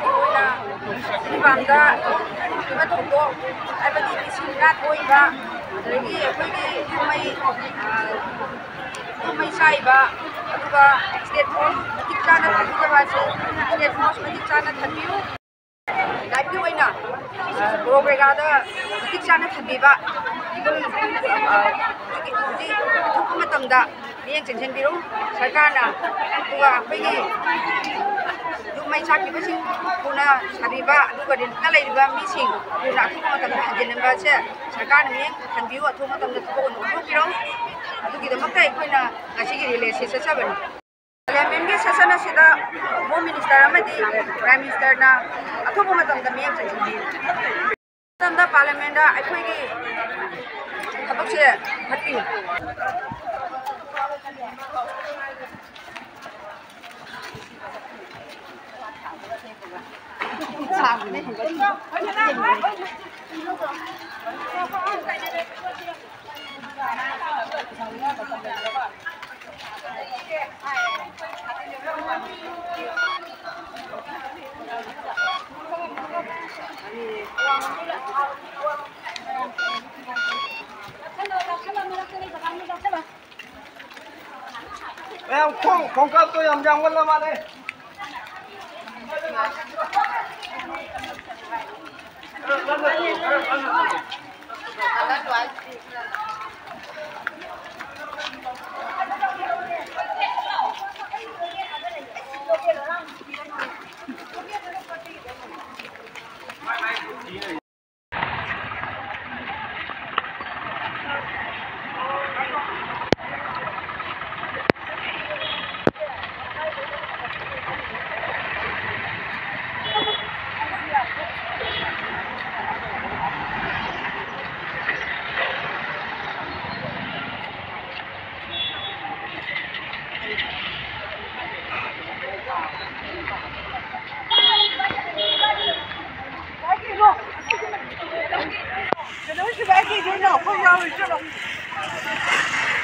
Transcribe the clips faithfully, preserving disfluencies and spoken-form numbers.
ꯃꯣꯏꯅ ꯃꯤꯄꯥꯟꯗ ꯊꯣꯛꯄ ꯊꯧꯗꯣꯛ, ꯍꯥꯏꯕꯗꯤ ꯃꯤꯁꯤꯡ ꯃꯤꯅꯥ ꯊꯣꯛꯏꯕ, ꯑꯗꯒꯤ ꯑꯩꯈꯣꯏꯒꯤ ꯌꯨꯝ ꯃꯩ, ꯑ, ꯌꯨꯝ ꯃꯩ ꯆꯥꯛꯏꯕ, ꯑꯗꯨꯒ ꯁ꯭ꯇꯦꯠ ꯐꯣꯔꯁ ꯃꯇꯤꯛ ꯆꯥꯅ ꯊꯝꯕꯤꯗꯕ ꯑꯁꯤ ꯁ꯭ꯇꯦꯠ ꯐꯣꯔꯁ ꯃꯇꯤꯛ ꯆꯥꯅ ꯊꯝꯕꯤꯌꯨ꯫ ꯂꯥꯏꯐꯀꯤ ꯑꯣꯏꯅ, ꯑ, ꯕꯣꯔꯣ ꯕꯦꯔꯥꯗ ꯃꯇꯤꯛ ꯆꯥꯅ ꯊꯝꯕꯤꯕ, ꯑꯗꯨꯝ, ꯑ, ꯍꯧꯖꯤꯛ, ꯍꯧꯖꯤꯛ ꯑꯊꯨꯕ ꯃꯇꯝꯗ ꯃꯤꯠꯌꯦꯡ ꯆꯪꯁꯤꯟꯕꯤꯔꯨ ꯁꯔꯀꯥꯔꯅ꯫ ꯑꯗꯨꯒ ꯑꯩꯈꯣꯏꯒꯤ ꯌꯨꯝ ꯃꯩ ꯆꯥꯛꯈꯤꯕꯁꯤꯡ ꯊꯨꯅ ꯁꯥꯕꯤꯕ, ꯑꯗꯨꯒ ꯔꯤꯂꯤꯐꯇ ꯂꯩꯔꯤꯕ ꯃꯤꯁꯤꯡ ꯊꯨꯅ ꯑꯊꯨꯕ ꯃꯇꯝꯗ ꯍꯟꯖꯤꯟꯅꯕꯁꯦ ꯁꯔꯀꯥꯔꯅ ꯃꯤꯠꯌꯦꯡ ꯍꯟꯕꯤꯌꯨ꯫ ꯑꯊꯨꯕ ꯃꯇꯝꯗ ꯊꯕꯛ ꯑꯣꯏꯅ ꯑꯣꯟꯊꯣꯛꯄꯤꯔꯣ꯫ ꯑꯗꯨꯒꯤꯗꯃꯛꯇ ꯑꯩꯈꯣꯏꯅ ꯉꯁꯤꯒꯤ ꯔꯤꯂꯦꯁꯦ ꯆꯠꯆꯕꯅꯤ꯫ ꯄꯥꯔꯂꯤꯌꯥꯃꯦꯟꯒꯤ ꯁꯦꯁꯟ ꯑꯁꯤꯗ ꯍꯣꯝ ꯃꯤꯅꯤꯁꯇꯔ ꯑꯃꯗꯤ ꯄ꯭ꯔꯥꯏꯝ ꯃꯤꯅꯤꯁꯇꯔꯅ ꯑꯊꯨꯕ ꯃꯇꯝꯗ ꯃꯤꯠꯌꯦꯡ ꯆꯪꯁꯤꯟꯕꯤꯌꯨ꯫ ꯃꯇꯝꯗ ꯄꯥꯔꯂꯤꯌꯥꯃꯦꯟꯗ ꯑꯩꯈꯣꯏꯒꯤ ꯊꯕꯛꯁꯦ ꯐꯠꯄꯤꯌꯨ꯫ ꯃꯌꯥꯝ ꯈꯣꯡ, ꯈꯣꯡꯀꯥꯞꯇꯣ ꯌꯥꯝ ꯌꯥꯝꯒꯜꯂ ꯃꯥꯜꯂꯦ꯫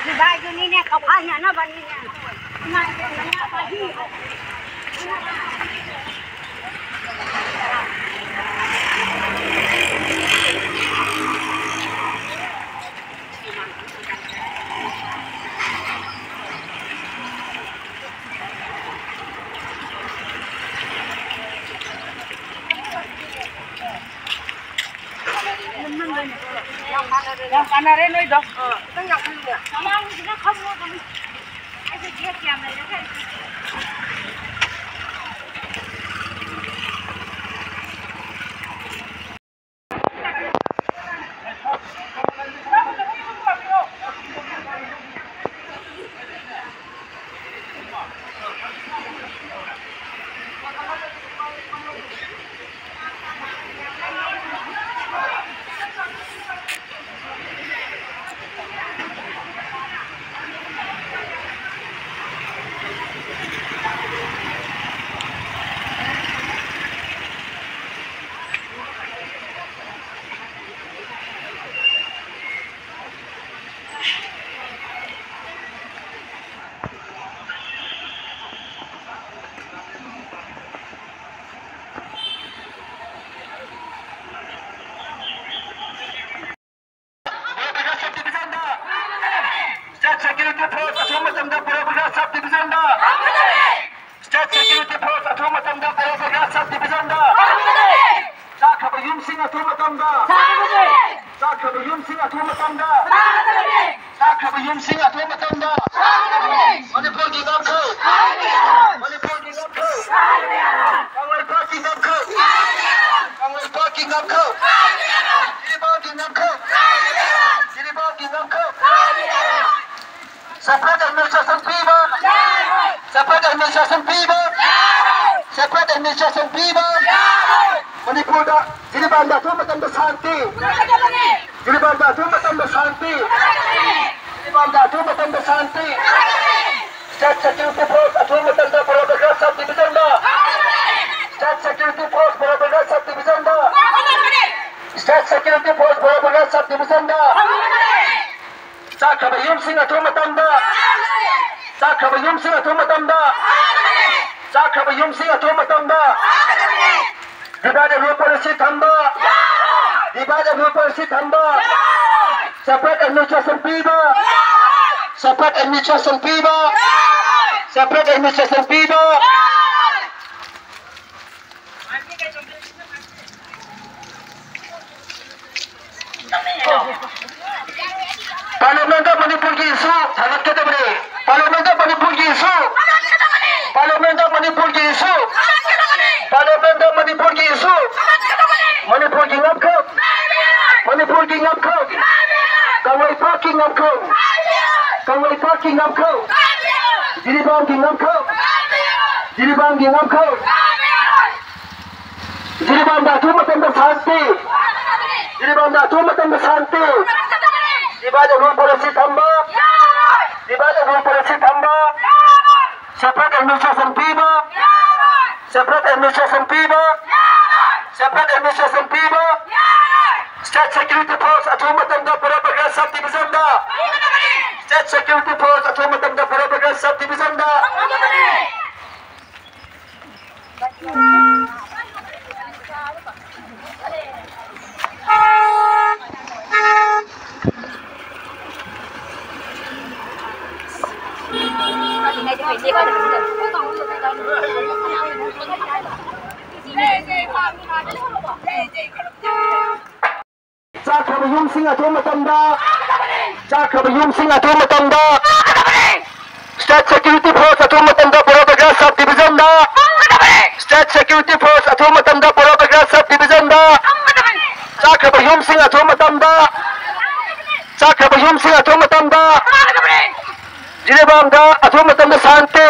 ꯁꯤꯕꯥꯏꯗꯨꯅꯤꯅꯦ, ꯀꯧꯈꯥꯏꯅꯅꯕꯅꯤꯅꯦ꯫ ꯏꯃꯥ ꯏꯕꯦꯝꯃ, ꯃꯍꯤ꯫ ꯌꯥꯝ ꯀꯥꯟꯅꯔꯦ ꯅꯣꯏꯗꯣ꯫ ꯑꯥ, ꯈꯤꯇꯪ ꯌꯥꯝ ꯈꯜꯂꯨꯅꯦ꯫ ꯃꯃꯥꯡꯒꯤꯁꯤꯅ ꯈꯜꯂꯣ ꯑꯗꯨꯝ꯫ ꯑꯩꯁꯨ ꯒꯦꯠ ꯌꯥꯝ ꯂꯩꯔꯦ꯫ State Security Force ꯑꯊꯨꯕ ꯃꯇꯝꯗ ꯄꯨꯔꯛꯄꯗ Sub Divisionꯗ꯫ State Security Force ꯑꯊꯨꯕ ꯃꯇꯝꯗ ꯄꯨꯔꯛꯄꯗ Sub Divisionꯗ꯫ ꯆꯥꯈ꯭ꯔꯕ ꯌꯨꯝꯁꯤꯡ ꯑꯊꯨꯕ ꯃꯇꯝꯗ꯫ ꯆꯥꯈ꯭ꯔꯕ ꯌꯨꯝꯁꯤꯡ ꯑꯊꯨꯕ ꯃꯇꯝꯗ꯫ ꯆꯥꯈ꯭ꯔꯕ ꯌꯨꯝꯁꯤꯡ ꯑꯊꯨꯕ ꯃꯇꯝꯗ꯫ ꯃꯅꯤꯄꯨꯔꯒꯤ ꯉꯝꯈꯩ꯫ ꯃꯅꯤꯄꯨꯔꯒꯤ ꯉꯝꯈꯩ꯫ ꯀꯪꯂꯩꯄꯥꯛꯀꯤ ꯉꯝꯈꯩ꯫ ꯀꯪꯂꯩꯄꯥꯛꯀꯤ ꯉꯝꯈꯩ꯫ ꯖꯤꯔꯤꯕꯥꯝꯒꯤ ꯉꯝꯈꯩ꯫ ꯖꯤꯔꯤꯕꯥꯝꯒꯤ ꯉꯝꯈꯩ꯫ Separate administration ꯄꯤꯕ꯫ Separate administration ꯄꯤꯕ꯫ Separate administration ꯄꯤꯕ꯫ ꯃꯅꯤꯄꯨꯔꯗ ꯖꯤꯔꯤꯕꯥꯝꯗ ꯑꯊꯨꯕ ꯃꯇꯝꯗ ꯁꯥꯟꯇꯤ꯫ ꯖꯤꯔꯤꯕꯥꯝꯗ ꯑꯊꯨꯕ ꯃꯇꯝꯗ ꯁꯥꯟꯇꯤ꯫ ꯖꯤꯔꯤꯕꯥꯝꯗ ꯑꯊꯨꯕ ꯃꯇꯝꯗ ꯁꯥꯟꯇꯤ꯫ State Security Force ꯑꯊꯨꯕ ꯃꯇꯝꯗ ꯕꯣꯔꯣꯕꯒꯥ Sub Divisionꯗ꯫ State Security Force ꯕꯣꯔꯣꯕꯒꯥ Sub Divisionꯗ꯫ State Security Force ꯕꯣꯔꯣꯕꯒꯥ Sub Divisionꯗ꯫ ꯆꯥꯈ꯭ꯔꯕ ꯌꯨꯝꯁꯤꯡ ꯑꯊꯨꯕ ꯃꯇꯝꯗ꯫ ꯆꯥꯈ꯭ꯔꯕ ꯌꯨꯝꯁꯤꯡ ꯑꯊꯨꯕ ꯃꯇꯝꯗ꯫ ꯆꯥꯛꯈ꯭ꯔꯕ ꯌꯨꯝꯁꯤꯡ ꯑꯊꯨꯕ ꯃꯇꯝꯗ divide and rule policy ꯊꯝꯕ, divide and rule policy ꯊꯝꯕ, separate administration ꯄꯤꯕ, separate administration ꯄꯤꯕ, separate administration ꯄꯤꯕ꯫ Parliament ꯃꯅꯤꯄꯨꯔꯒꯤ issue ꯊꯥꯡꯒꯠꯀꯗꯕꯅꯤ꯫ Parliament ꯃꯅꯤꯄꯨꯔꯒꯤ issue, Parliament ꯃꯅꯤꯄꯨꯔꯒꯤ issue, Parliament ꯃꯅꯤꯄꯨꯔꯒꯤ issue꯫ ꯃꯅꯤꯄꯨꯔꯒꯤ ꯉꯝꯈꯩ, ꯃꯅꯤꯄꯨꯔꯒꯤ ꯉꯝꯈꯩ, ꯀꯪꯂꯩꯄꯥꯛꯀꯤ ꯉꯝꯈꯩ, ꯀꯪꯂꯩꯄꯥꯛꯀꯤ ꯉꯝꯈꯩ, ꯖꯤꯔꯤꯕꯥꯝꯒꯤ ꯉꯝꯈꯩ, ꯖꯤꯔꯤꯕꯥꯝꯒꯤ ꯉꯝꯈꯩ꯫ ꯖꯤꯔꯤꯕꯥꯝꯗ ꯑꯊꯨꯕ ꯃꯇꯝꯗ ꯁꯥꯟꯇꯤ, ꯖꯤꯔꯤꯕꯥꯝꯗ ꯑꯊꯨꯕ ꯃꯇꯝꯗ ꯁꯥꯟꯇꯤ꯫ Divide and rule policy ꯊꯝꯕ, divide and rule policy ꯊꯝꯕ, separate administration ꯄꯤꯕ, separate administration ꯄꯤꯕ, separate administration ꯄꯤꯕ꯫ State security force ꯑꯊꯨꯕ ꯃꯇꯝꯗ ꯄꯨꯔꯛꯄꯒ sub division ꯗ, state security force ꯑꯊꯨꯕ ꯃꯇꯝꯗ ꯄꯨꯔꯛꯄꯒ sub division ꯗ꯫ ꯆꯥꯛꯈ꯭ꯔꯕ ꯌꯨꯝꯁꯤꯡ ꯑꯊꯨꯕ ꯃꯇꯝꯗ, ꯆꯥꯛꯈ꯭ꯔꯕ ꯌꯨꯝꯁꯤꯡ ꯑꯊꯨꯕ ꯃꯇꯝꯗ, state security force ꯑꯊꯨꯕ ꯃꯇꯝꯗ ꯄꯨꯔꯛꯄꯒ sub division ꯗ, state security force ꯑꯊꯨꯕ ꯃꯇꯝꯗ ꯄꯨꯔꯛꯄꯒ sub division ꯗ꯫ ꯆꯥꯛꯈ꯭ꯔꯕ ꯌꯨꯝꯁꯤꯡ ꯑꯊꯨꯕ ꯃꯇꯝꯗ, ꯆꯥꯛꯈ꯭ꯔꯕ ꯌꯨꯝꯁꯤꯡ ꯑꯊꯨꯕ ꯃꯇꯝꯗ, ꯖꯤꯔꯤꯕꯥꯝꯗ ꯑꯊꯨꯕ ꯃꯇꯝꯗ ꯁꯥꯟꯇꯤ,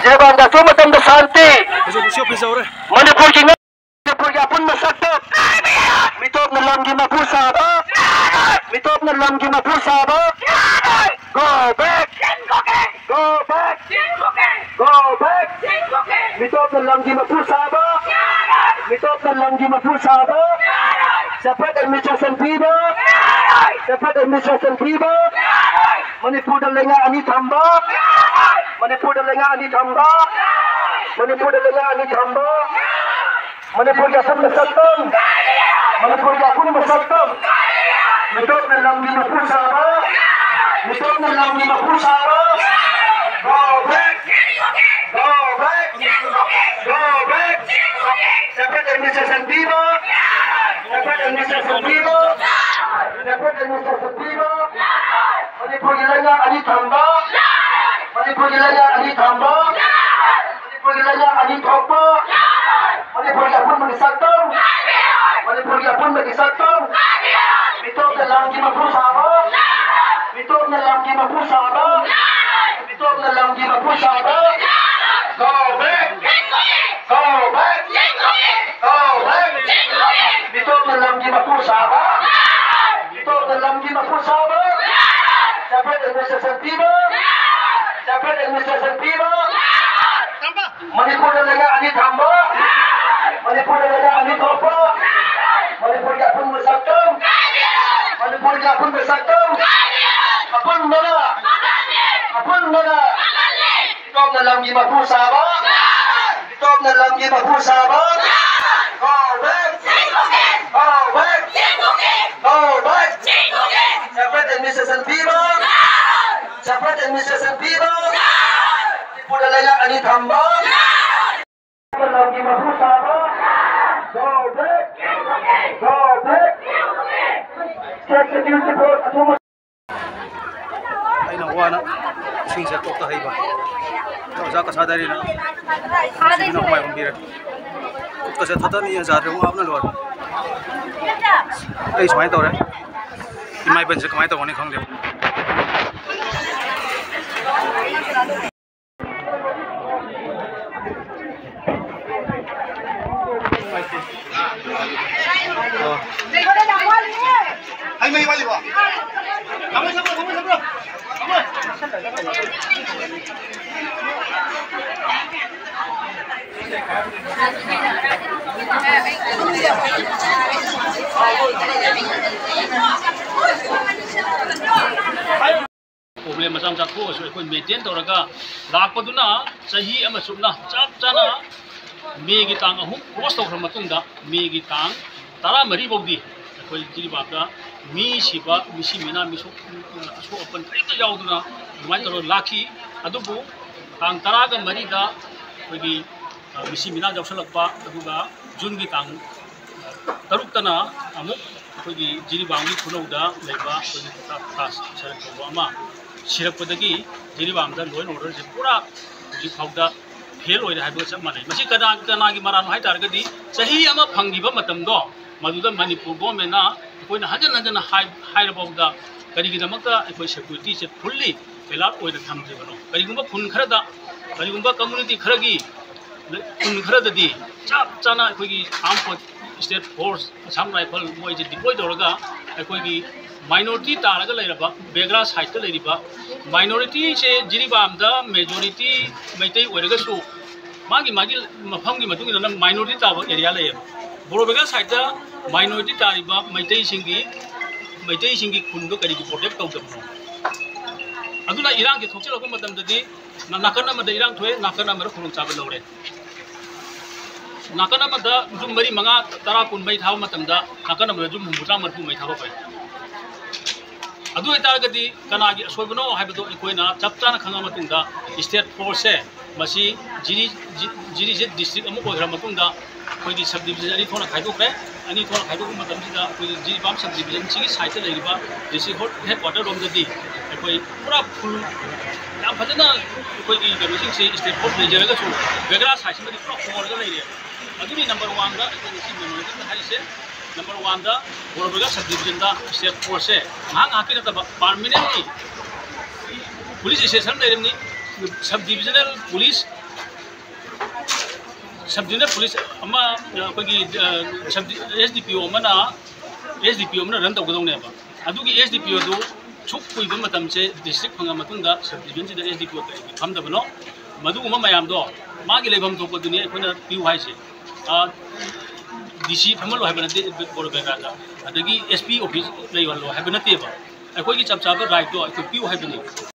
ꯖꯤꯔꯤꯕꯥꯝꯗ ꯑꯊꯨꯕ ꯃꯇꯝꯗ ꯁꯥꯟꯇꯤ꯫ ꯍꯧꯖꯤꯛ ꯁꯤ ꯑꯣꯐꯤꯁ ꯌꯧꯔꯦ꯫ ꯃꯅꯤꯄꯨꯔꯒꯤ ꯃꯅꯤꯄꯨꯔꯒꯤ ꯑꯄꯨꯟꯕ ꯁꯛꯇꯝ꯫ ꯃꯤꯇꯣꯞꯅ ꯂꯝꯒꯤ ꯃꯄꯨ ꯁꯥꯕ꯫ ꯃꯤꯇꯣꯞꯅ ꯂꯝꯒꯤ ꯃꯄꯨ ꯁꯥꯕ꯫ Go back! Go back! Go back! ꯃꯤꯇꯣꯞꯅ ꯂꯝꯒꯤ ꯃꯄꯨ ꯁꯥꯕ꯫ ꯃꯤꯇꯣꯞꯅ ꯂꯝꯒꯤ ꯃꯄꯨ ꯁꯥꯕ꯫ Separate administration ꯄꯤꯕ꯫ Separate administration ꯄꯤꯕ꯫ ꯃꯅꯤꯄꯨꯔꯗ ꯂꯩꯉꯥꯛ ꯑꯅꯤ ꯊꯝꯕ꯫ ꯃꯅꯤꯄꯨꯔꯗ ꯂꯩꯉꯥꯛ ꯑꯅꯤ ꯊꯝꯕ꯫ ꯃꯅꯤꯄꯨꯔꯗ ꯂꯩꯉꯥꯛ ꯑꯅꯤ ꯊꯝꯕ, ꯃꯅꯤꯄꯨꯔꯒꯤ ꯑꯄꯨꯟꯕ ꯁꯛꯇꯝ, ꯃꯅꯤꯄꯨꯔꯒꯤ ꯑꯄꯨꯟꯕ ꯁꯛꯇꯝ, ꯃꯤꯇꯣꯞꯅ ꯂꯝꯒꯤ ꯃꯄꯨ ꯁꯥꯕ, ꯃꯤꯇꯣꯞꯅ ꯂꯝꯒꯤ ꯃꯄꯨ ꯁꯥꯕ, Go back! Go back! Go back! Separate administration ꯄꯤꯕ, separate administration ꯄꯤꯕ, separate administration ꯄꯤꯕ, ꯃꯅꯤꯄꯨꯔꯒꯤ ꯂꯩꯉꯥꯛ ꯑꯅꯤ ꯊꯝꯕ, ꯃꯅꯤꯄꯨꯔꯒꯤ ꯂꯩꯉꯥꯛ ꯑꯅꯤ ꯊꯝꯕ, ꯃꯅꯤꯄꯨꯔꯒꯤ ꯂꯩꯉꯥꯛ ꯑꯅꯤ ꯊꯣꯛꯄ, ꯃꯅꯤꯄꯨꯔꯒꯤ ꯑꯄꯨꯟꯕꯒꯤ ꯁꯛꯇꯝ, ꯃꯅꯤꯄꯨꯔꯒꯤ ꯑꯄꯨꯟꯕꯒꯤ ꯁꯛꯇꯝ, ꯃꯤꯇꯣꯞꯅ ꯂꯝꯒꯤ ꯃꯄꯨ ꯁꯥꯕ, ꯃꯤꯇꯣꯞꯅ ꯂꯝꯒꯤ ꯃꯄꯨ ꯁꯥꯕ, ꯃꯤꯇꯣꯞꯅ ꯂꯝꯒꯤ ꯃꯄꯨ ꯁꯥꯕ, Go back! Go back! Go back! ꯃꯤꯇꯣꯞꯅ ꯂꯝꯒꯤ ꯃꯄꯨ ꯁꯥꯕ, ꯃꯤꯇꯣꯞꯅ ꯂꯝꯒꯤ ꯃꯄꯨ ꯁꯥꯕ, separate administration ꯄꯤꯕ, separate administration ꯄꯤꯕ, ꯃꯅꯤꯄꯨꯔꯗ ꯂꯩꯉꯥꯛ ꯑꯅꯤ ꯊꯝꯕ, ꯃꯅꯤꯄꯨꯔꯗ ꯂꯩꯉꯥꯛ ꯑꯅꯤ ꯊꯣꯛꯄ, ꯃꯅꯤꯄꯨꯔꯒꯤ ꯑꯄꯨꯟꯕ ꯁꯛꯇꯝ, ꯃꯅꯤꯄꯨꯔꯒꯤ ꯑꯄꯨꯟꯕ ꯁꯛꯇꯝ, ꯑꯄꯨꯟꯕꯅ, ꯑꯄꯨꯟꯕꯅ ꯃꯤꯇꯣꯞꯅ ꯂꯝꯒꯤ ꯃꯄꯨ ꯁꯥꯕ, ꯃꯤꯇꯣꯞꯅ ꯂꯝꯒꯤ ꯃꯄꯨ ꯁꯥꯕ, Go back! Go back! Go back! Separate administration ꯄꯤꯕ, separate administration ꯄꯤꯕ, ꯃꯅꯤꯄꯨꯔꯗ ꯂꯩꯉꯥꯛ ꯑꯅꯤ ꯊꯝꯕ, ꯂꯝꯒꯤ ꯃꯄꯨ ꯁꯥꯕ, Go back! Go back! State security force ꯑꯊꯨꯕ ꯑꯩꯅ ꯋꯥꯅ ꯏꯁꯤꯡꯁꯦ ꯀꯣꯛꯇ ꯍꯩꯕ꯫ ꯑꯣꯖꯥ ꯀꯁꯥꯗꯥꯔꯤꯅ ꯅꯨꯡꯁꯤꯕꯤꯅ ꯍꯨꯃꯥꯏ ꯍꯨꯝꯕꯤꯔꯦ꯫ ꯈꯨꯠꯀꯁꯦ ꯊꯥꯗꯅꯤꯡꯉꯦ ꯌꯥꯗ꯭ꯔꯦ, ꯋꯥꯕꯅ ꯂꯣꯏꯔꯦ꯫ ꯑꯩ ꯁꯨꯃꯥꯏꯅ ꯇꯧꯔꯦ꯫ ꯏꯃꯥ ꯏꯕꯦꯟꯁꯦ ꯀꯃꯥꯏꯅ ꯇꯧꯒꯅꯤ ꯈꯪꯗꯦ꯫ ꯍꯩ ꯃꯍꯤ ꯋꯥꯠꯂꯤꯕꯣ? ꯊꯝꯃꯣ, ꯊꯝꯃꯣ, ꯊꯝꯃꯣ, ꯊꯝꯃꯣ꯫ ꯊꯝꯃꯣ꯫ Problem ꯃꯆꯥ ꯆꯥꯊꯣꯛꯑꯁꯨ ꯑꯩꯈꯣꯏ ꯃꯦꯟꯇꯦꯟ ꯇꯧꯔꯒ ꯂꯥꯛꯄꯗꯨꯅ ꯆꯍꯤ ꯑꯃ ꯆꯨꯞꯅ ꯆꯞ ꯆꯥꯅ ꯃꯦꯒꯤ ꯇꯥꯡ ꯑꯍꯨꯝ ꯀ꯭ꯂꯣꯁ ꯇꯧꯈ꯭ꯔ ꯃꯇꯨꯡꯗ ꯃꯦꯒꯤ ꯇꯥꯡ ꯇꯔꯥꯃꯔꯤ ꯐꯥꯎꯗꯤ ꯑꯩꯈꯣꯏ ꯖꯤꯔꯤꯕꯥꯝꯗ ꯃꯤ ꯁꯤꯕ, ꯃꯤꯁꯤ ꯃꯤꯅꯥ, ꯃꯤꯁꯣꯛ, ꯑꯁꯣꯛ ꯑꯄꯟ ꯀꯔꯤꯝꯇ ꯌꯥꯎꯗꯅ ꯑꯗꯨꯃꯥꯏꯅ ꯇꯧꯔꯒ ꯂꯥꯛꯈꯤ꯫ ꯑꯗꯨꯕꯨ ꯇꯥꯡ ꯇꯔꯥꯒ ꯃꯔꯤꯗ ꯑꯩꯈꯣꯏꯒꯤ, ꯑ, ꯃꯤꯁꯤ ꯃꯤꯅꯥ ꯌꯥꯎꯁꯜꯂꯛꯄ, ꯑꯗꯨꯒ ꯖꯨꯟꯒꯤ ꯇꯥꯡ ꯇꯔꯨꯛꯇꯅ ꯑꯃꯨꯛ ꯑꯩꯈꯣꯏꯒꯤ ꯖꯤꯔꯤꯕꯥꯝꯒꯤ ꯈꯨꯅꯧꯗ ꯂꯩꯕ ꯑꯩꯈꯣꯏꯒꯤ ꯇꯥ-, ꯇꯥꯖ ꯁꯔꯠ ꯀꯧꯕ ꯑꯃ ꯁꯤꯔꯛꯄꯗꯒꯤ ꯖꯤꯔꯤꯕꯥꯝꯗ law and order ꯁꯦ ꯄꯨꯔꯥ ꯍꯧꯖꯤꯛ ꯐꯥꯎꯗ ꯐꯦꯜ ꯑꯣꯏꯔꯦ ꯍꯥꯏꯕꯒ ꯆꯞ ꯃꯥꯟꯅꯩ꯫ ꯃꯁꯤ ꯀꯅꯥ, ꯀꯅꯥꯒꯤ ꯃꯔꯥꯜꯅꯣ ꯍꯥꯏ ꯇꯥꯔꯒꯗꯤ, ꯆꯍꯤ ꯑꯃ ꯐꯪꯈꯤꯕ ꯃꯇꯝꯗꯣ, ꯃꯗꯨꯗ ꯃꯅꯤꯄꯨꯔ ꯒꯣꯔꯃꯦꯟꯅ ꯑꯩꯈꯣꯏꯅ ꯍꯟꯖꯟ ꯍꯟꯖꯟꯅ ꯍꯥꯏ-, ꯍꯥꯏꯔꯐꯥꯎꯗ ꯀꯔꯤꯒꯤꯗꯃꯛꯇ ꯑꯩꯈꯣꯏ ꯁꯦꯀ꯭ꯌꯨꯔꯤꯇꯤꯁꯦ ꯐꯨꯜꯂꯤ ꯑꯦꯂꯥꯔꯠ ꯑꯣꯏꯅ ꯊꯝꯗ꯭ꯔꯤꯕꯅꯣ? ꯀꯔꯤꯒꯨꯝꯕ ꯈꯨꯟ ꯈꯔꯗ, ꯀꯔꯤꯒꯨꯝꯕ ꯀꯝꯃꯨꯅꯤꯇꯤ ꯈꯔꯒꯤ ꯈꯨꯟ ꯈꯔꯗꯗꯤ ꯆꯞ ꯆꯥꯅ ꯑꯩꯈꯣꯏꯒꯤ army force, state force, Assam rifle ꯃꯣꯏꯁꯦ ꯗꯤꯄ꯭ꯂꯣꯏ ꯇꯧꯔꯒ ꯑꯩꯈꯣꯏꯒꯤ ꯃꯥꯏꯅꯣꯔꯤꯇꯤ ꯇꯥꯔꯒ ꯂꯩꯔꯕ ꯕꯦꯒ꯭ꯔꯥ ꯁꯥꯏꯠꯇ ꯂꯩꯔꯤꯕ ꯃꯥꯏꯅꯣꯔꯤꯇꯤꯁꯦ, ꯖꯤꯔꯤꯕꯥꯝꯗ ꯃꯦꯖꯣꯔꯤꯇꯤ ꯃꯩꯇꯩ ꯑꯣꯏꯔꯒꯁꯨ ꯃꯥꯒꯤ ꯃꯥꯒꯤ ꯃꯐꯝꯒꯤ ꯃꯇꯨꯡ ꯏꯟꯅ ꯃꯥꯏꯅꯣꯔꯤꯇꯤ ꯇꯥꯕ ꯑꯦꯔꯤꯌꯥ ꯂꯩꯌꯦꯕ꯫ ꯕꯣꯔꯣ ꯕꯦꯒ꯭ꯔꯥ ꯁꯥꯏꯠꯇ ꯃꯥꯏꯅꯣꯔꯤꯇꯤ ꯇꯥꯔꯤꯕ ꯃꯩꯇꯩꯁꯤꯡꯒꯤ, ꯃꯩꯇꯩꯁꯤꯡꯒꯤ ꯈꯨꯟꯗꯣ ꯀꯔꯤꯒꯤ ꯄ꯭ꯔꯣꯇꯦꯛ ꯇꯧꯗꯕꯅꯣ? ꯑꯗꯨꯅ ꯏꯔꯥꯡꯁꯦ ꯊꯣꯛꯆꯜꯂꯛꯄ ꯃꯇꯝꯗꯗꯤ ꯅ-, ꯅꯥꯀꯟ ꯑꯃꯗ ꯏꯔꯥꯡ ꯊꯣꯛꯑꯦ, ꯅꯥꯀꯟ ꯑꯃꯗ ꯈꯨꯗꯣꯡꯆꯥꯕ ꯂꯧꯔꯦ꯫ ꯅꯥꯀꯟ ꯑꯃꯗ ꯌꯨꯝ ꯃꯔꯤ, ꯃꯉꯥ, ꯇꯔꯥ, ꯀꯨꯟ ꯃꯩ ꯊꯥꯕ ꯃꯇꯝꯗ, ꯅꯥꯀꯟ ꯑꯃꯗ ꯌꯨꯝ ꯍꯨꯝꯐꯨꯇꯔꯥ, ꯃꯔꯤꯐꯨ ꯃꯩ ꯊꯥꯕ ꯐꯩ꯫ ꯑꯗꯨ ꯑꯣꯏꯇꯥꯔꯒꯗꯤ ꯀꯅꯥꯒꯤ ꯑꯁꯣꯏꯕꯅꯣ ꯍꯥꯏꯕꯗꯣ ꯑꯩꯈꯣꯏꯅ ꯆꯞ ꯆꯥꯅ ꯈꯪꯉ ꯃꯇꯨꯡꯗ, ꯁ꯭ꯇꯦꯠ ꯐꯣꯔꯁꯁꯦ ꯃꯁꯤ ꯖꯤꯔꯤ-, ꯖꯤ-, ꯖꯤꯔꯤꯁꯦ ꯗꯤꯁꯇ꯭ꯔꯤꯛ ꯑꯃ ꯑꯣꯏꯈ꯭ꯔ ꯃꯇꯨꯡꯗ, ꯑꯩꯈꯣꯏꯒꯤ ꯁꯕ ꯗꯤꯕꯤꯖꯟ ꯑꯅꯤ ꯊꯣꯛꯅ ꯈꯥꯏꯗꯣꯛꯈ꯭ꯔꯦ꯫ ꯑꯅꯤ ꯊꯣꯛꯅ ꯈꯥꯏꯗꯣꯛꯄ ꯃꯇꯝꯁꯤꯗ, ꯑꯩꯈꯣꯏꯒꯤ ꯖꯤꯔꯤꯕꯥꯝ ꯁꯕ ꯗꯤꯕꯤꯖꯟꯁꯤꯒꯤ ꯁꯥꯏꯠꯇ ꯂꯩꯔꯤꯕ ꯗꯤꯁꯇ꯭ꯔꯤꯛ ꯍꯣꯠ-, ꯍꯦꯗ ꯀ꯭ꯋꯥꯇꯔ ꯔꯣꯝꯗꯗꯤ ꯑꯩꯈꯣꯏ ꯄꯨꯔꯥ ꯐꯨꯜ, ꯌꯥꯝ ꯐꯖꯅ ꯑꯩꯈꯣꯏꯒꯤ ꯀꯩꯅꯣꯁꯤꯡꯁꯦ, ꯁ꯭ꯇꯦꯠ ꯐꯣꯔꯁ ꯂꯩꯖꯔꯒꯁꯨ, ꯕꯦꯒ꯭ꯔꯥ ꯁꯥꯏꯠꯁꯤꯃꯗꯤ ꯄꯨꯔꯥ ꯍꯣꯔꯒ ꯂꯩꯔꯦ꯫ ꯑꯗꯨꯒꯤ ꯅꯝꯕꯔ ꯋꯥꯟꯗ ꯑꯩꯈꯣꯏ ꯉꯁꯤ ꯃꯦꯃꯣꯔꯦꯟꯗꯝꯗ ꯍꯥꯏꯔꯤꯁꯦ, ꯅꯝꯕꯔ ꯋꯥꯟꯗ ꯕꯣꯔꯣꯕꯦꯒꯥ ꯁꯕ ꯗꯤꯕꯤꯖꯟꯗ ꯁ꯭ꯇꯦꯠ ꯐꯣꯔꯁꯁꯦ ꯉꯥꯏꯍꯥꯛ ꯉꯥꯏꯍꯥꯛꯀꯤ ꯅꯠꯇꯕ, ꯄꯥꯔꯃꯤꯅꯦꯟꯠꯂꯤ ꯄꯨꯂꯤꯁ ꯁ꯭ꯇꯦꯁꯟ ꯂꯩꯔꯤꯕꯅꯤ꯫ ꯁꯕ ꯗꯤꯕꯤꯖꯅꯦꯜ ꯄꯨꯂꯤꯁ, ꯁꯕ ꯗꯤꯕꯤꯖꯅꯦꯜ ꯄꯨꯂꯤꯁ ꯑꯃ, ꯑꯩꯈꯣꯏꯒꯤ, ꯑ, ꯁꯕ ꯗꯤ-, ꯑꯦꯁ ꯗꯤ ꯄꯤ ꯑꯣ ꯑꯃꯅ, ꯑꯦꯁ ꯗꯤ ꯄꯤ ꯑꯣ ꯑꯃꯅ ꯔꯟ ꯇꯧꯒꯗꯧꯅꯦꯕ꯫ ꯑꯗꯨꯒꯤ ꯑꯦꯁ ꯗꯤ ꯄꯤ ꯑꯣ ꯑꯗꯨ ꯁꯨꯛ ꯀꯨꯏꯕ ꯃꯇꯝꯁꯦ, ꯗꯤꯁꯇ꯭ꯔꯤꯛ ꯐꯪꯉ ꯃꯇꯨꯡꯗ ꯁꯕ ꯗꯤꯕꯤꯖꯟꯁꯤꯗ ꯑꯦꯁ ꯗꯤ ꯄꯤ ꯑꯣ ꯀꯔꯤꯒꯤ ꯐꯝꯗꯕꯅꯣ? ꯃꯗꯨꯒꯨꯝꯕ ꯃꯌꯥꯝꯗꯣ ꯃꯥꯒꯤ ꯂꯩꯐꯝ ꯊꯣꯛꯄꯗꯨꯅꯤ ꯑꯩꯈꯣꯏꯅ ꯄꯤꯌꯨ ꯍꯥꯏꯁꯦ꯫ ꯑ, ꯗꯤ ꯁꯤ ꯐꯝꯍꯜꯂꯣ ꯍꯥꯏꯕ ꯅꯠꯇꯦ ꯕꯣꯔꯣꯕꯦꯒꯥꯗ, ꯑꯗꯒꯤ ꯑꯦꯁ ꯄꯤ ꯑꯣꯐꯤꯁ ꯂꯩꯍꯜꯂꯣ ꯍꯥꯏꯕ ꯅꯠꯇꯦꯕ꯫ ꯑꯩꯈꯣꯏꯒꯤ ꯆꯞ ꯆꯥꯕ ꯔꯥꯏꯠꯇꯣ ꯑꯩꯈꯣꯏ ꯄꯤꯌꯨ ꯍꯥꯏꯕꯅꯤ꯫